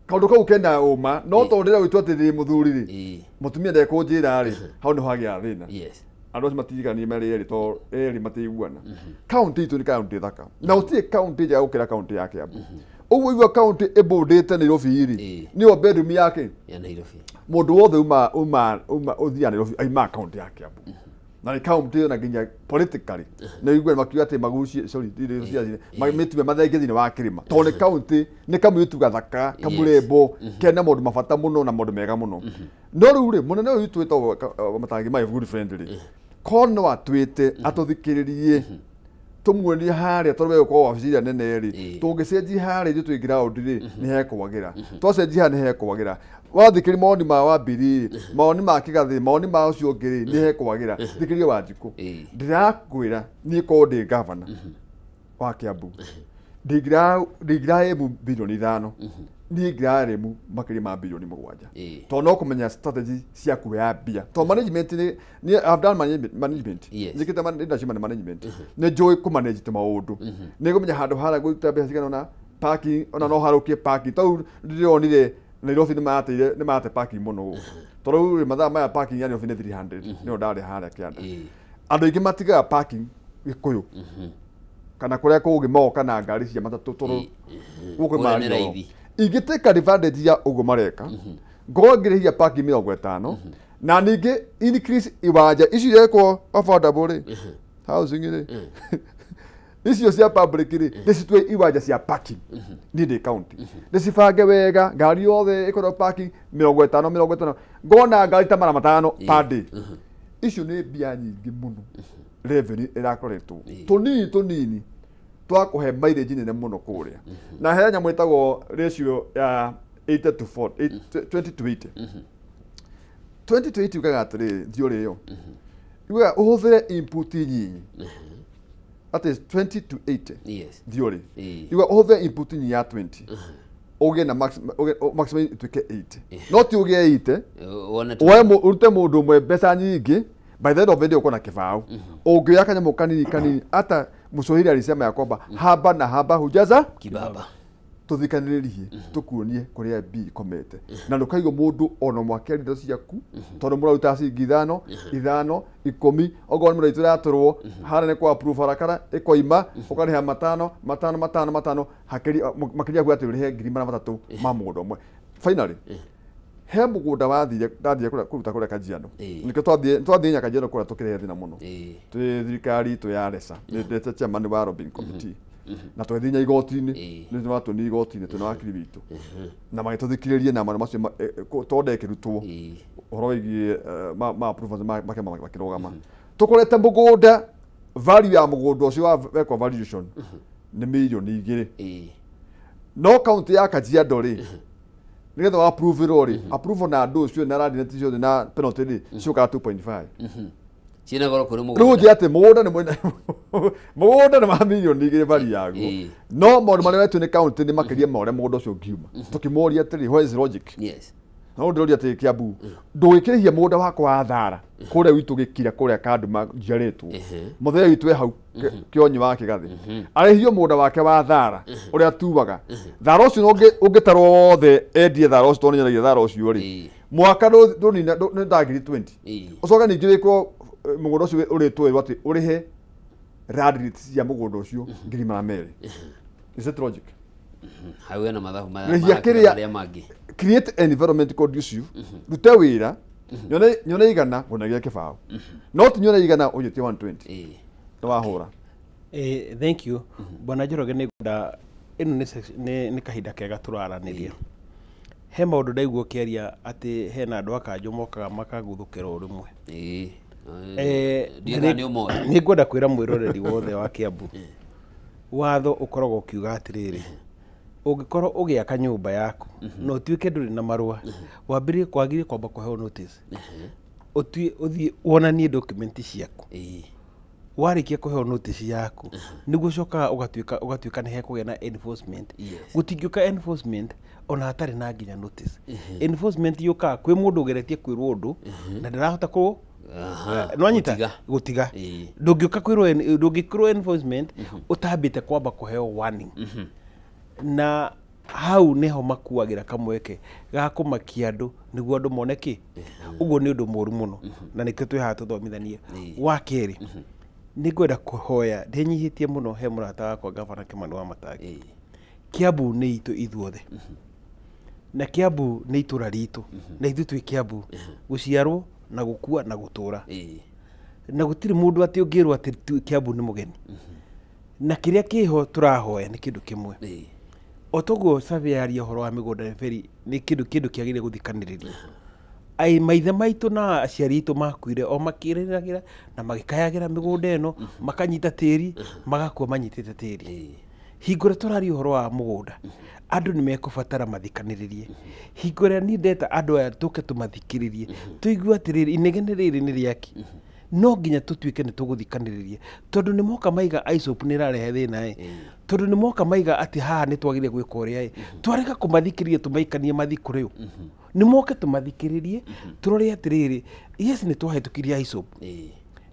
kaũndũ kau kena ũma, no tondũ ndĩrenda gwĩtua atĩ ndĩ mũthuri rĩ, mũtumia ndekũnjĩra rĩ, hau nĩho hagĩa thĩna. Yes. Andũ acio matiriganie marĩ erĩ tondũ erĩ matiiguana. Kaũntĩ itũ nĩ kaũntĩ thaka na gũtirĩ kaũntĩ njega gũkĩra kaũntĩ ya Kiambu. Ũguo igua kaũntĩ ĩbũndĩte Nairobi rĩ, nĩyo bedroom yake ya Nairobi. Mũndũ wothe uma ũthiaga Nairobi aimaga kaũntĩ ya Kiambu. Na nĩ kaũntĩ ĩyo na nginya politically nĩ igua makiuga atĩ magucie, sorry, mĩtue mathenge thĩinĩ wa kĩrĩma tondũ nĩ kaũntĩ nĩ kamũirĩtu gathaka kamũrembo kena maũndũ mabata mũno na maũndũ mega mũno. No rĩu rĩ, mũnene ũyũ witũ wĩtagwo Matangi my good friend rĩ, korwo no atwĩte atũthikĩrĩrie tũmuonie harĩa tondũ we ũkorwo wabici ĩrĩa nene rĩ, tũngĩcenjia harĩa ithuĩ twĩ ground rĩ, nĩ hekwagĩra. Twacenjia haha nĩ hekwagĩra. Wathikĩrĩria mawoni ma Wambiri, mawoni ma Kĩgathĩ, mawoni ma ũcio ũngĩ rĩ, nĩ hekwagĩra. Thikĩrĩria Wanjikũ. Ndĩrakwĩra niĩ korwo ndĩ gavana wa Kiambu, ndingĩrarĩmu bilioni 5, niĩ ingĩrarĩmu makĩria ma bilioni 7. Tondũ no kũmenya strategy cia kuoya mbia. Tondũ management nĩ I've done management. Njĩkĩte leadership and management. Nĩ njũĩ kũ-manage tũmaũndũ. Nĩ ngũmenya handũ harĩa ngũruta mbeca cigana ũna parking, ona no harũkie parking. Tondũ ndĩronire Nairobi nĩ marate parking mũno. Tondũ rĩu mathaa maya parking ya Nairobi nĩ 300. Nĩyo ndarĩ harĩa kĩanda. Andũ aingĩ matigaga parking Gĩkũyũ. Kana kũrĩa kũngĩ moka na ngari cia matatũ tondũ gũkũ marĩ. Ingĩtĩka advantage ya ũguo mareka, ngorwo ngĩrĩhia parking 50, na ningĩ increase iwanja ici irekwo affordable rĩ, housing rĩ, icio cia public rĩ, ndĩcitue iwanja cia parking. Niĩ ndĩ county, ndĩcibange wega, ngari yothe ĩkorwo parking 50 50, ngona ngari ta 500 per day. Icio nĩ mbia nyingĩ mũno revenue ĩrakoretwo tũnini tũnini twakũhe mileage nene mũno kũrĩa. Na he nyamũ ĩtagwo ratio ya 80 to 40, 20 to 80. 20 to 80 ugaga atĩrĩrĩ, theory ĩyo ugaga ũhũthĩre input nyinyi, that is 20 to 80. Yes. Theory ugaga ũhũthĩre input nyinyi ya 20, ũgĩe na maximum ĩtuĩke 80. No ti ũgĩe 80, ũrute mũndũ ũmwe mbeca nyingĩ, by the end of the day uko na kĩbaũ. Ũngĩoya kanyamũ kanini kanini, hata Mswahili alisema ya kwamba haba na haba hujaza kibaba. Tũthikanĩrĩrie tũkuonie kũrĩa mbia ikomete. Na ndũkaigua mũndũ ona mwake ndeto ciaku tondũ mũraruta ciringi 5, 5, 10, okorwo nĩ mũraitũ ĩratũrwo harĩa nĩ kwa approve harakara ĩkoima ũkarĩha 5 5 5 5 makĩria kuga atĩ ũrĩhe ngiri 300 ma mũgũnda ũmwe. Finally, he mũgũnda wathire ndathire kũruta kũrĩa Kajiado. Nĩkĩo twathiĩ nya Kajiado kũrĩa tũkĩrehe thĩna mũno. Twĩ thirikari itũ ya Resa, nĩ ndĩte chairman wa lobbying committee. Na twathiĩ nya igoti-inĩ, nĩ twatũni igoti-inĩ twĩna wakiri witũ. Na magĩtũthikĩrĩria na marũa macio tondũ ndekĩrutwo ũhoro wĩgiĩ ma approvals make makĩrũgama. Tũkorete mũgũnda value ya mũgũnda ũcio wekwo valuation nĩ milioni 2. No kaunti ya Kajiado rĩ, nĩgetha wa approve rĩ, approve na andũ ũcio na land net ciothe na penalty rĩ, ciũkaga 2.5. Ciĩna goro kũrĩ mũgũnda. Rĩu njĩra atĩ mũgũnda nĩ mwena mũgũnda nĩ ma milioni 2 value yaguo. No maũndũ marĩa wetwo nĩ kaunti nĩ makĩria ma ũrĩa mũgũnda ũcio ũngiuma. Tũkĩmoria atĩrĩ, what is logic? Yes. No ndĩroria atĩ Kiambu, ndũgĩkĩrĩhia mũgũnda wakwa wa thara kũrĩa gwitũ gĩkira kũrĩa Kanduma njiarĩtwo. Mũthee witũ e hau Kĩonyi wa Kĩgathĩ. Arĩhio mũgũnda wake wa thara ũrĩa atuaga. Thara ũcio ũngĩtarwo wothe endie thara ũcio tondũ nĩendagia thara ũcio rĩ, mwaka ndũnina nĩ ta ngiri 20. Ũcoke ningĩ wĩkwo mũgũnda ũcio ũrĩtwo ĩrwo atĩ ũrĩhe land rates cia mũgũnda ũcio ngiri 200. Is it logic? Hau hena mathabu marĩa mangĩ. Create an environment conducive, rute wĩra, nyone igana ngũnagĩre kĩbaũ. No ti nyone igana ũnjĩtie 120. Nĩ wahũra. Thank you. Bwana Njoroge, nĩ ngwenda ĩno nĩ kahinda kega tũraranĩria. He maũndũ ndaigua ũkĩaria atĩ hena andũ a kanjũ mokaga makaguthũkĩra o rĩmwe. Nĩ ngwenda kwĩra mwĩroreri wothe wa Kiambu, watho ũkoragwo ũkiuga atĩrĩrĩ, ũngĩkorwo ũgĩaka nyũmba yaku na ũtuĩke ndũrĩ na marũa, wambĩrĩrie kwagĩrĩire kwamba kũheo notice, ũthiĩ wonanie document ciaku. Warĩkia kũheo notice yaku nĩguo ũcokaga ũgatuĩka nĩ hekũgĩa na enforcement. Gũtingĩũka enforcement ona hatarĩ na nginya notice. Enforcement yũkaga kwĩ mũndũ ũgeretie kwĩrwo ũndũ na ndarahota kũ nwanyita gũtiga. Ndũngĩũka kwĩrwo, ndũngĩkwĩrwo enforcement ũtambĩte kwamba kũheo warning. Na hau niho makuagĩra kamweke ga kũmakia andũ nĩguo andũ mone kĩ. Ũguo nĩ ũndũ mũru mũno na nĩkĩo twĩ haha tũthomithanie. Wa kerĩ, nĩ ngwenda kũhoya ndĩnyihĩtie mũno he mũrata wakwa Gavana Kimani wa Matangi. Kiambu nĩ itũ ithuothe, na Kiambu nĩ itũra ritũ, na ithuĩ twĩ Kiambu gũciarwo na gũkua na gũtũra, na gũtirĩ mũndũ atĩ ũngĩrwo atĩ Kiambu nĩ mũgeni. Na kĩrĩa kĩho tũrahoya nĩ kĩndũ kĩmwe, o toguo survey yaria ũhoro wa mĩgũnda very nĩ kĩndũ kĩagĩrĩire gũthikanĩrĩrio. Ai maithe maitũ na aciari aitũ makuire o makĩrĩragĩra na magĩkayagĩra mĩgũnda ĩno, makanyita tĩri, magakua manyitĩte tĩri. Hingo ĩrĩa tũraria ũhoro wa mũgũnda, andũ nĩ mekũbatara mathikanĩrĩrie. Hingo ĩrĩa niĩ ndeta andũ aya tũke tũmathikĩrĩrie, tũigue atĩrĩrĩ, inegene rĩrĩ nĩ rĩaki, no nginya tũtuĩke nĩ tũgũthikanĩrĩria, tondũ nĩ moka maiga ISOP nĩ ĩrarehe thĩna ĩ, tondũ nĩ moka maiga atĩ haha nĩ twagĩrĩire gwĩka ũrĩa ĩ, twarega kũmathikĩrĩria tũmaikanie mathiĩ kũrĩ ũ. Nĩ moke tũmathikĩrĩrie tũrore atĩrĩrĩ, yes nĩ twahĩtũkirie ISOP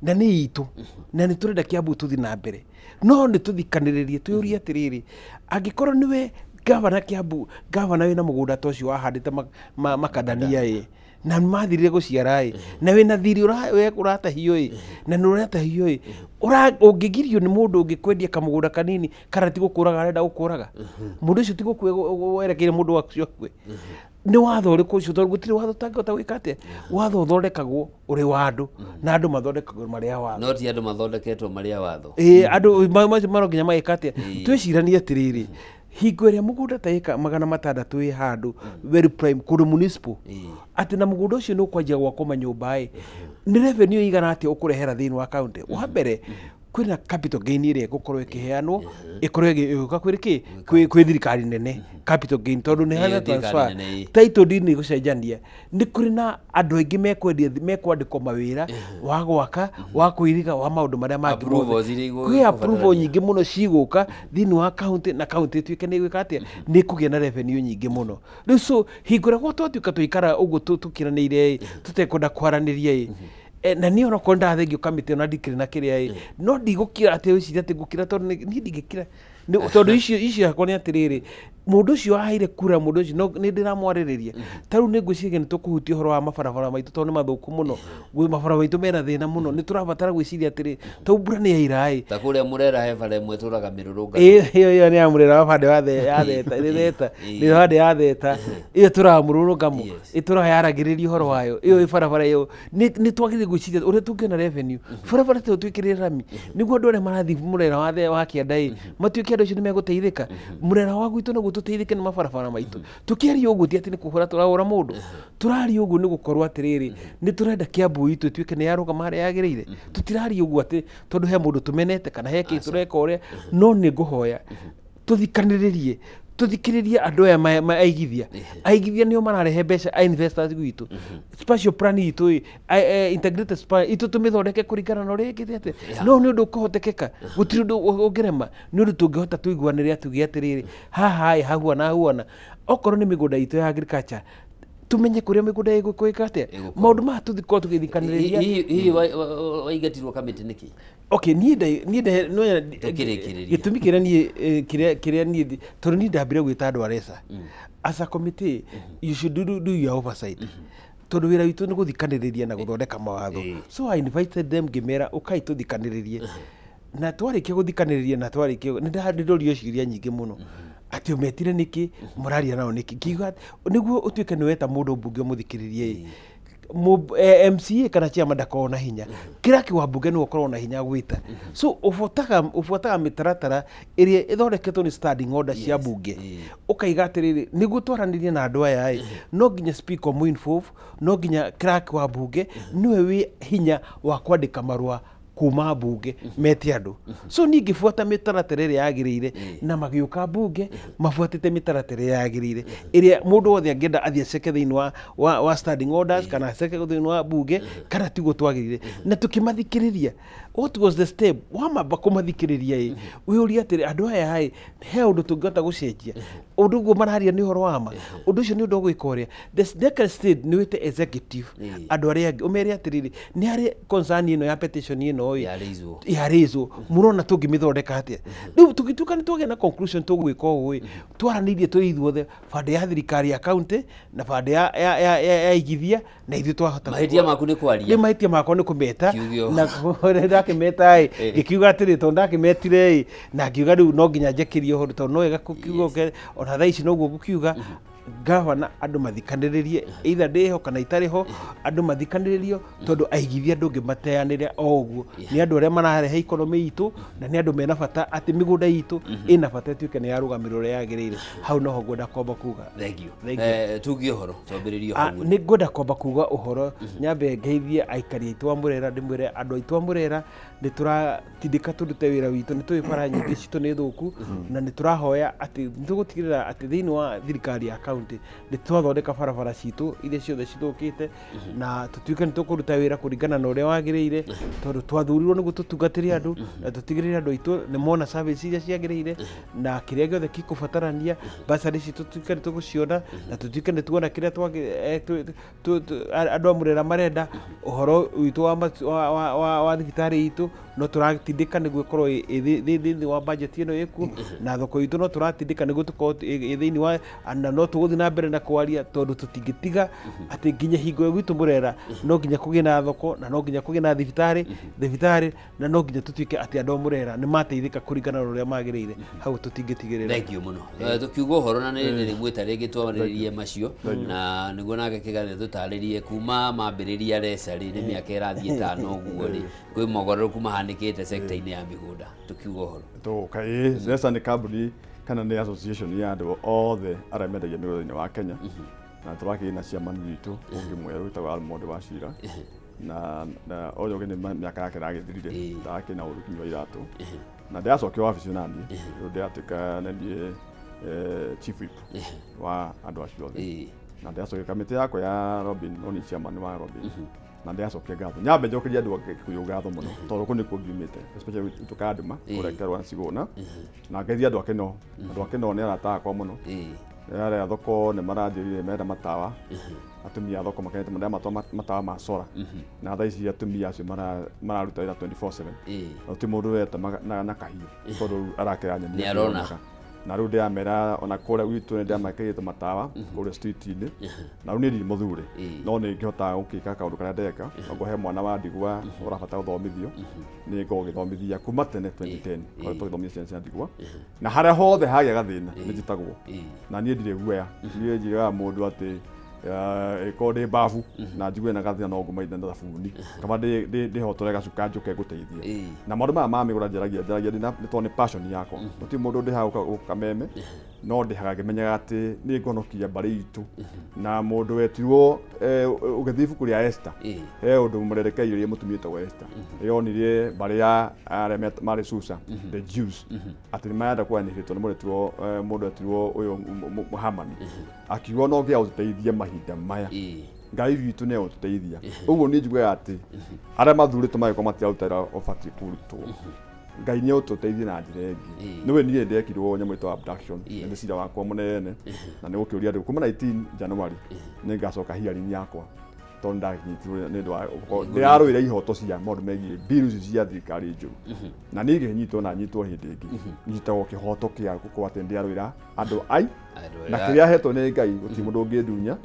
na nĩ itũ na nĩ tũrenda Kiambu tũthiĩ na mbere, no nĩ tũthikanĩrĩrie twĩũrie atĩrĩrĩ, angĩkorwo nĩwe gavana Kiambu, gavana wĩna mũgũnda ta ũcio wahandĩte makadania ĩ, na mathirire gũciara ĩ, na wĩna thiri ũratahio ĩ, na nĩ ũratahio ĩ, ũngĩgirio nĩ mũndũ ũngĩkwendia kamũgũnda kanini kana ti gũkũraga arenda gũkũraga, mũndũ ũcio ti gũkua werekeire mũndũ wacio akue. Nĩ watho ũrĩkũ ũcio? Tondũ gũtirĩ watho ũtangĩhota gwĩka atĩa. Watho ũthondekagwo ũrĩ wa andũ, na andũ mathondekagwo marĩ a watho. No ti andũ mathondeketwo marĩ a watho. Ĩĩ, andũ macio maro nginya magĩka atĩa. Twĩciranie atĩrĩrĩ, hingo ĩrĩa mũgũnda ta ĩka 600 wĩ handũ very prime kũndũ municipal, atĩ na mũgũnda ũcio nĩ ũkwanjia gwakwo manyũmba ĩ, nĩ revenue ĩigana atĩa ũkũrehera thĩinĩ wa county? Wa mbere, kwĩna capital gain ĩrĩa ĩgũkorwo ĩkĩheanwo, ĩkorwo ĩgĩũka kwĩ kĩ? Kwĩ thirikari nene, capital gain, tondũ nĩ hana transfer, title deed nĩ ĩgũcenjania. Nĩ kũrĩ na andũ aingĩ mekwendia, mekwandĩkwo mawĩra wa gwaka, wa kũiriga, wa maũndũ marĩa mangĩ mothe. Kwĩ approval nyingĩ mũno cigũka thĩinĩ wa county, na county ĩtuĩke nĩ ĩgwĩka atĩa, nĩ ĩkũgĩa na revenue nyingĩ mũno. Rĩu so hingo ĩrĩa twatuĩka tũikara ũguo tũkiranĩire ĩ, tũtekwenda kwaranĩria ĩ, na niĩ onokorwo ndathengio kamĩtĩ ona ndikĩrĩ na kĩrĩa ĩ, no ndigũkira atĩ wĩcirie atĩ ngũkira, tondũ niĩ ndingĩkira. Tondũ icio yakwa nĩ atĩrĩrĩ, mũndũ ũcio waheire kura, mũndũ ũcio nĩ ndĩramwarĩrĩria. Ta rĩu nĩ ngwĩciria nĩ tũkũhutia ũhoro wa mabarabara maitũ tondũ nĩ mathũku mũno, mabarabara maitũ mena thĩna mũno, nĩ tũrabatara gwĩciria atĩrĩ, tondũ mbura nĩ yaira ĩ. Ta kũrĩa Murera he bara ĩmwe ĩtũraga mĩrũrũngano. Ĩyo nĩ ya Murera wa bande ya Theta, nĩ Theta, nĩ bande ya Theta, ĩyo ĩtũraga mũrũrũngamo, ĩtũraga yaragĩrĩria ũhoro wayo, ĩyo barabara ĩyo nĩ twagĩrĩire gwĩciria ũrĩa tũngĩona revenue, barabara ta ĩyo twĩkĩrĩre rami, nĩguo andũ arĩa marathiĩ Murera wa kĩanda ĩ, matuĩke andũ acio nĩ megũteithĩka. Murera wa gwitũ naguo tũteithĩke nĩ mabarabara maitũ. Tũkĩaria ũguo ti atĩ nĩ kũhũra tũrahũra mũndũ, tũraria ũguo nĩ gũkorwo atĩrĩrĩ, nĩ tũrenda Kiambu itũ ĩtuĩke nĩ yarũgama harĩa yagĩrĩire. Tũtiraria ũguo atĩ tondũ he mũndũ tũmenete kana he kĩndũ tũreka ũrĩa, no nĩ ngũhoya tũthikanĩrĩrie, tũthikĩrĩrie andũ aya aigithia. Aigithia nĩo mararehe mbeca, a investors gwitũ. Spatial plan itũ ĩ, integrated plan itũ tũmĩthondeke kũringana na ũrĩa ĩkĩte atĩa. No nĩ ũndũ ũkũhotekeka, gũtirĩ ũndũ ũngĩrema, nĩ ũndũ tũngĩhota tũiguanĩre tuge atĩrĩrĩ, haha ĩ hahuana hahuana. Okorwo nĩ mĩgũnda itũ ya agriculture, tumenye kũrĩa mĩgũnda ĩgũĩka atĩa. Maũndũ maya tũthikorwo tũgĩthikanĩrĩria. Hihi waingatirwo kamĩtĩ nĩkĩ? Okay, niĩ gĩtũmi kĩrĩa niĩ kĩrĩa niĩ tondũ niĩ ndambire gwĩta andũ a RESA. As a committee, you should do your oversight. Tondũ wĩra witũ nĩ gũthikanĩrĩria na gũthondeka mawatho. So I invited them ngĩmera ũkai tũthikanĩrĩrie. Na twarĩkia gũthikanĩrĩria na twarĩkia nĩ ndĩrorio ciũria nyingĩ mũno. Atĩ ũmetire nĩkĩ, mũraria nao nĩkĩ. Ngiuga nĩguo ũtuĩke nĩ weta mũndũ mbunge ũmũthikĩrĩrie ĩ, MCA kana chairman ndakoragwo na hinya, clerk wa mbunge nĩwe ũkoragwo na hinya gwĩta. So ũbuataga mĩtaratara ĩrĩa ĩthondeketwo nĩ standing order cia mbunge, ũkaiga atĩrĩrĩ, nĩguo twaranĩrie na andũ aya ĩ, no nginya speaker mũinvolve, no nginya clerk wa mbunge nĩwe wĩ hinya wa kwandĩka marũa kuma mbunge mete andũ. So niĩ ngĩbuata mĩtaratara ĩrĩa yagĩrĩire, na magĩũka mbunge mabuatĩte mĩtaratara ĩrĩa yagĩrĩire, ĩrĩa mũndũ wothe angĩenda athiĩ aceke thĩinĩ wa standing orders kana aceke thĩinĩ wa mbunge kana tiguo twagĩrĩire. Na tũkĩmathikĩrĩria, what was the step? Wamamba kũmathikĩrĩria ĩ, wĩyũrie atĩrĩ, andũ aya ĩ, he ũndũ tũngĩhota gũcenjia? Ũndũ ũguo mararia nĩ ũhoro wa ma? Ũndũ ũcio nĩ ũndũ wa gwĩka ũrĩa? The next state nĩ wĩte executive, andũ arĩa angĩ, ũmere atĩrĩrĩ, nĩ harĩ concern ĩno ya petition ĩno ĩ Yarĩizwo. Yarĩizwo, mũrona tũngĩmĩthondeka atĩa? Rĩu tũgĩtuĩka nĩ twagĩa na conclusion tũgwĩka ũũ ĩ, twaranĩirie tũrĩ ithuothe, bande ya thirikari ya county na bande ya igithia, na ithuĩ twahota. Mahĩtia maku nĩ kwaria. Nĩ mahĩtia makwa nĩ kũmeta. Kiuge. Na ndakĩmeta ĩ, ngĩkiuga atĩrĩ, tondũ ndakĩmetire ĩ, na ngiuga rĩu no nginya njĩkĩrie ũhoro, tondũ no wega kũkiuga ona thaa ici noguo ngũkiuga. Gavana, andũ mathikanĩrĩrie, either ndĩho kana itarĩ ho, andũ mathikanĩrĩrio, tondũ aigithia ndũngĩmateanĩra o ũguo. Nĩ andũ arĩa mararehe economy itũ, na nĩ andũ mena bata atĩ mĩgũnda itũ ĩna bata ĩtuĩke nĩ yarũgamĩrĩrwo ũrĩa yagĩrĩire. Hau noho ngwenda kwamba kuga. Thank you. Thank you. Tugie ũhoro, twambĩrĩrie hau. Nĩ ngwenda kwamba kuga ũhoro, nyambe ngeithie aikari aitũ a Mũrera, ndĩmwĩre andũ aitũ a Mũrera nĩ tũratindĩka tũrute wĩra witũ. Nĩ tũĩ bara nyingĩ citũ nĩ thũku, na nĩ tũrahoya atĩ nĩ tũgũtigĩrĩra atĩ thĩinĩ wa thirikari ya county nĩ twathondeka barabara citũ iria ciothe cithũkĩte, na tũtuĩke nĩ tũkũruta wĩra kũringana na ũrĩa wagĩrĩire, tondũ twathurirwo nĩguo tũtungatĩre andũ na tũtigĩrĩre andũ aitũ nĩ mona service iria ciagĩrĩire, na kĩrĩa gĩothe gĩkũbatarania, basarĩ citũ tuĩke nĩ tũgũciona, na tũtuĩke nĩ tuona kĩrĩa andũ a Mũrera marenda. Ũhoro witũ wa thibitarĩ itũ no tũratindĩka nĩguo ĩkorwo ĩ thĩinĩ wa budget ĩno ĩkuo, na thoko itũ no tũratindĩka nĩguo tũkorwo ĩ thĩinĩ wa, na no tũgũthiĩ na mbere na kwaria, tondũ tũtingĩtiga atĩ nginya hingo ĩyo gwitũ Mũrera no nginya kũgĩe na thoko, na no nginya kũgĩe na thibitarĩ, na no nginya tũtuĩke atĩ andũ a Mũrera nĩ mateithĩka kũringana na ũrĩa magĩrĩire. Hau tũtingĩtigĩrĩra. Thank you mũno. Tũkiuga ũhoro na nĩ rĩmwĩta rĩngĩ twarĩrĩrie macio, na nĩguo nake Kĩgathe tũtarĩrie kuma mambĩrĩria Resa rĩ, nĩ mĩaka ĩrathiĩ 5 ũguo rĩ, kwĩ mogarũrũku mahanĩkĩte sector-inĩ ya mĩgũnda. Tũkiuga ũhoro. Tũka ĩ Resa nĩ kambuni kana nĩ association ya andũ othe arĩa mendagia mĩgũnda thĩinĩ wa Kenya, na tũrakĩrĩ na chairman witũ ũngĩ mwerũ wĩtagwo Almond Wachira, na ũyũ ũngĩ nĩ mĩaka yake ĩragĩthirire, ndakĩ na ũru kinyua iratũ, na ndĩracokio wabici naniĩ rĩu ndĩratuĩka nĩ niĩ chief whip wa andũ acio othe, na ndĩracokia kamĩtĩ yakwa ya Robin, no nĩ chairman wa Robin, na ndĩracokia ngatho. Nyambe njokerie andũ a Gĩkũyũ ngatho mũno, tondũ kũu nĩkuo ngiumĩte, especially gwitũ Kanduma kũrĩa Kerwa Cigũna, na ngeithie andũ a Kĩno. Andũ a Kĩno nĩ arata akwa mũno. Arĩa thoko nĩ maranjĩrire menda matawa, atumia a thoko makenete mũno ndĩramatwara matawa ma solar, na thaa ici atumia acio mararuta wĩra 24/7. Gũtirĩ mũndũ weta na kahiũ tondũ arakĩra nyeni. Nĩ arona. Na rĩu ndĩramera ona kũrĩa gwitũ nĩ ndĩramekĩrĩte matawa kũrĩa street-inĩ, na rĩu niĩ ndirĩ mũthure, no nĩ ngĩhotaga gũkĩka kaũndũ karĩa ndeka. Okorwo he mwana wa ndigwa ũrabatara gũthomithio, nĩ ngoragwo ngĩthomithia kuma tene 2010, koretwo ngĩthomithia ciana cia ndigwa, na harĩa hothe hagĩa gathĩna nĩ njĩtagwo, na niĩ ndirĩ guoya. Niĩ njĩraga mũndũ atĩ ĩkorwo ndĩ babu na njigue na gathĩna no ngũmaithe na thabuni, kaba ndĩhotore gacuka njũke ngũteithie. Na maũndũ maya ma mĩgũnda njaragia ndĩna nĩ tondũ nĩ passion yakwa. Gũtirĩ mũndũ ndĩhaga gũka meme, no ndĩhaga ngĩmenyaga atĩ nĩ ngũhonokia mbarĩ itũ. Na mũndũ wetirwo, ũgĩthiĩ ibuku rĩa Esther, he ũndũ mũrerekeirie mũtumia wĩtagwo Esther, yonirie mbarĩ ya arĩa marĩ Susa, the Jews, atĩ nĩ marenda kũanĩrĩtwo nĩ mũretirwo mũndũ wetirwo ũyũ Hamani, akiuga no nginya ũtũteithie mahinda maya. Ngai witũ nĩ egũtũteithia. Ũguo niĩ njugaga atĩ arĩa mathurĩtwo magĩkorwo matiraruta wĩra ũbatiĩ kũrutwo, Ngai nĩ egũtũteithia na njĩra ĩngĩ. Nĩwe niĩ ndekirwo nyamũ ĩtagwo abduction, nĩ cira wakwa mũnene, na nĩ gũkĩũria andũ kuma 19 January nĩ ngacoka hearing yakwa, tondũ ndakinyitirwo nĩ ũndũ wa ndĩrarũĩra ihoto cia maũndũ megiĩ bill ici cia thirikari njũru, na niĩ ngĩnyitwo na nyitwo hĩndĩ ĩngĩ nyitagwo kĩhoto kĩa gũkorwo atĩ ndĩrarũĩra andũ ai Andũ na arĩa- kĩrĩa hetwo nĩ Ngai gũtirĩ mũndũ ũngĩndunya.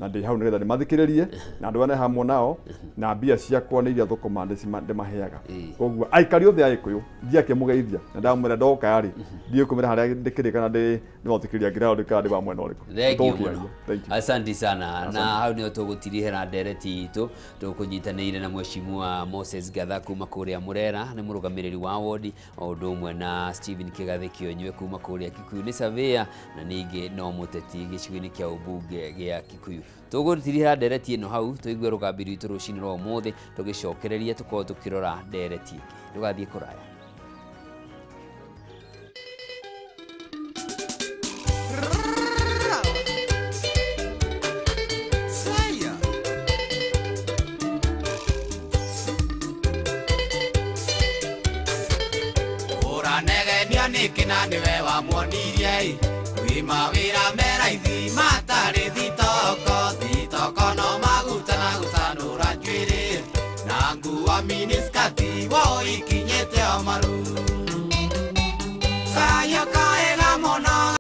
Na ndĩ hau nĩgetha ndĩmathikĩrĩrie na ndwane hamwe nao, na mbia ciakwa nĩ iria thũkũma ndĩmaheaga. Koguo aikari othe a Gĩkũyũ ndiakĩmũgeithia na ndamwĩra ndoka rĩ, ndiũĩ kũmĩra harĩa ndĩkĩrĩ kana ndĩ nĩwathikĩrĩria ground kana ndĩ wa mwena ũrĩkũ. Thank you Tũkĩaria. mũno. Thank you. Asante sana. Na hau nĩho tũgũtirihĩra ndereti itũ tũkũnyitanĩire na Mheshimiwa Moses Gatha kuma kũrĩa Murera, nĩ mũrũgamĩrĩri wa wodi, o ũndũ ũmwe na Stephen Kĩgathĩ Kĩonyue kuma kũrĩa Kikuyu, nĩ surveyor na ningĩ no mũteti gĩcigo-inĩ kĩa ũmbunge gĩa Kikuyu. Tũgũtirihĩra ndereti ĩno hau, tũigue rũgambi rwitũ rũcinĩ rwa ũmũthĩ, tũgĩcokereria tũkorwo tũkĩrora ndereti ĩngĩ. Ndũgathiĩ kũraya. Saya. Ũranegenia nĩkĩ na nĩwe wamuonirie kwĩ mawĩra me raithi matarĩ thitoko, thitoko no maguta na gũcanũra njuĩrĩ na nguo miniskati woiki.